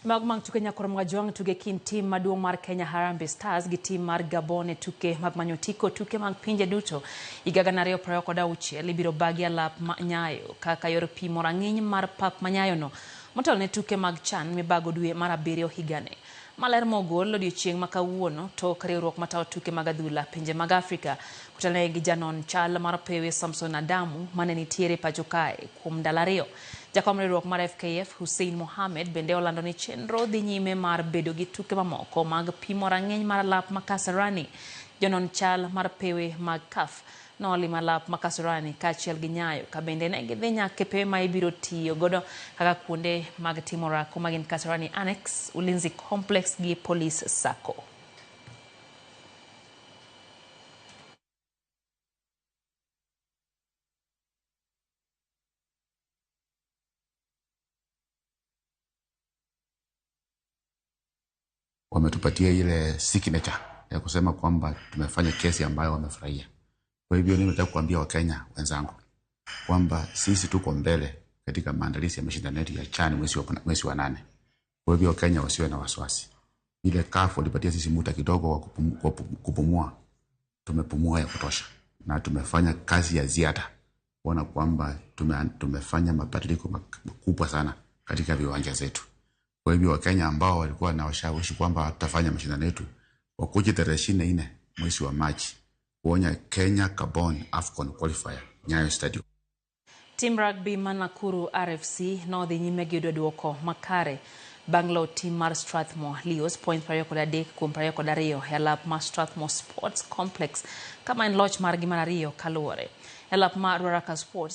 Mago mag tuke nyakoro Mwajwang' tuge kind tim maduong' mar Kenya Harambee Stars gi tim mar Gabon e tuke mag manyo otiko tuke mag pinje duto higa 2026 ibiro bagi alap ma Nyayo kaka yor pimo rang'iny mar pap ma Nyayo no motelo ne tuke mag CHAN mibago dwe mar abiriyo higani. Maler mogol odiochieng' ma kawuono tok riwruok matayo tuke mag adhula pinje mag Afrika kotelnegi gi janon chal mar pewe Samson Adamu mane nitiere pacho kae kuom ndalo ariyo. Jakom riwruok mar FKF Hussein Mohamed bende olando ni chenro dhi nyime mar bedo gi tuke mamoko mag pimo rang'iny mar alap ma Kasarani. Jonon chal mar pewe mag CAF nolimo alap ma Kasarani kaachiel gi Nyayo ka bende ne gidhi nyaka e pewe ma ibiro tiyo godo kaka kuonde mag timo orako ma gin Kasarani Annex, Ulinzi Complex gi Police Sacco. Wametupatia ile signature ya kusema kwamba tumefanya kesi ambayo wamefurahia. Kwa hivyo mimi nataka kuambia Wakenya wenzangu kwamba sisi tuko mbele katika maandalizi ya mashindano yetu ya CHAN mwezi wa 8. Kwa hivyo Wakenya wasiwe na wasiwasi. Ile CAF walipatia sisi muda kidogo wa kupumua, tumepumua ya kutosha na tumefanya kazi ya ziada kuona kwamba tumefanya mabadiliko makubwa sana katika viwanja zetu. Kwa hivyo Wakenya ambao walikuwa na washawishi kwamba tutafanya mashindano yetu wakuje tarehe 24 mwezi wa Machi kuona Kenya Gabon AFCON qualifier Nyayo Stadium. Tim rugby ma Nakuru RFC nodhi nyime gi yudo duoko makare bang' loyo tim mar Strathmore Leos point 23 kuom 22 e alap mar Strathmore Sports Complex kama en loch margi mar ariyo kaluwore. E alap mar Ruaraka Sports.